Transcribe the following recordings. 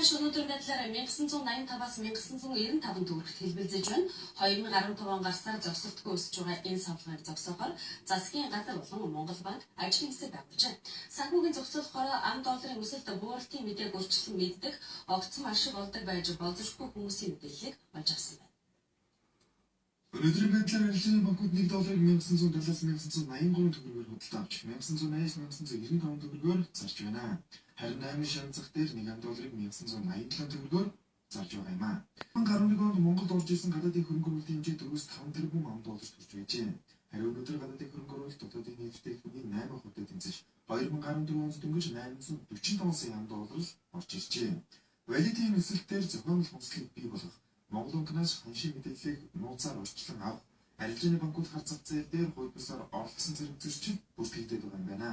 Ханш өнөөдөр байдлаар 1985-аас 1995 төгрөгт хэлбэлзэж байна. 2015 он гарсаар зогсолтгүй өсөж байгаа энэ савлагыг зогсоохоор засгийн газар болон Монгол банк ажлын хэсэг байгуулжээ. Санхүүгийн зохицуулахаар ам долларын өсөлт бууралтын мэдээг урьдчилан мэддэх огцом ашиг олдог байж болзошгүй хүмүүсийн мэдээллийг олж авсан байна. Өнөөдрийн байдлаар арилжааны банкуд 1 долларыг 1970-аас 1983 төгрөгөөр худалдан авч 1980-аас 1995 төгрөгөөр зарж байна. Харин 8 шан зах дээр 1 долларыг 1987 төгрөгөөр зарж байгаа юм а. 2011 онд Монголд орж исэн гадаадын хөрөнгө оруулалтын хэмжээ 4.5 тэрбум ам доллар хүрч байжээ. Харин өнөөдөр гадаадын хөрөнгө оруулалт дотоодын нийт бүтээгдэхүүний 8% тэнцэж 2014 онд дөнгөж 845 сая ам доллар л орж иржээ. Валютын өсөлтөөр зохиомл хомсдолыг бий болгох, Монгол банкнаас ханшийн мэдээллийг нууцаар урьдчилан авах, арилжааны банкуд хар зах зээл дээр хууль бусаар оролцсон зэрэг зөрчил бүртгэгдээд байгаа юм байна.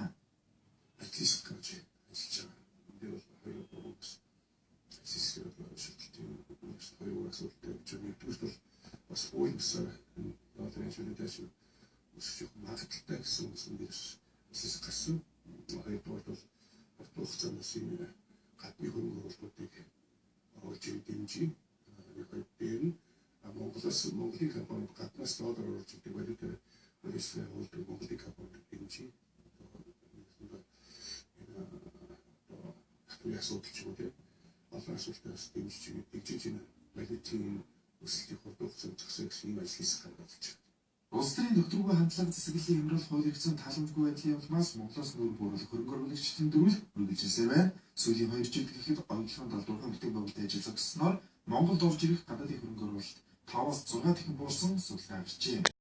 Ажил гэж ажиллаж байгаа. Энд бол 2 3 бас ажил шилжилтийн хоёр асуудалтай гэж байна. Нэгдүгээр бол бас хууль бусаар долларын шүлэгдээс өсөх магадлалтай гэсэн үндсэн дээрс ажил гарсан. Хоёрдугаар бол урт хугацаанд бас энэ гадны хөрөнгө оруулалтуудыг оруулж ирэх дэмжиж, нэг хоёр дээр нь Монголоос Монголын компаниуд гаднаас доллар оруулж ирдэг, валюта риск явуулдаг Монголын компаниуд дэмжиж, энэ одоо татварын асуудал ч юм уу, тийм олон асуудалтаас дэмжиж дэмжиж энэ валютын өсөлтийг хурдан хугацаанд зогсоох гэсэн ийм ажил хийх гаргаж байна. Улс төрийн докторгүй хандлага засаглалын хямрал, хууль эрх зүйн тааламжгүй байдлын улмаас Монголоос нүүр бууруулах хөрөнгө оруулагчдын дөрвөл үргэлжилсээр байна. Сүүлийн 2 жил гэхэд оюутлогын 70 битэг байгуулалтын ажил зогссноор Монголд орж ирэх гадаадын хөрөнгө оруулалт 5-аас 6 дахин буурсан судалгаа гарчээ.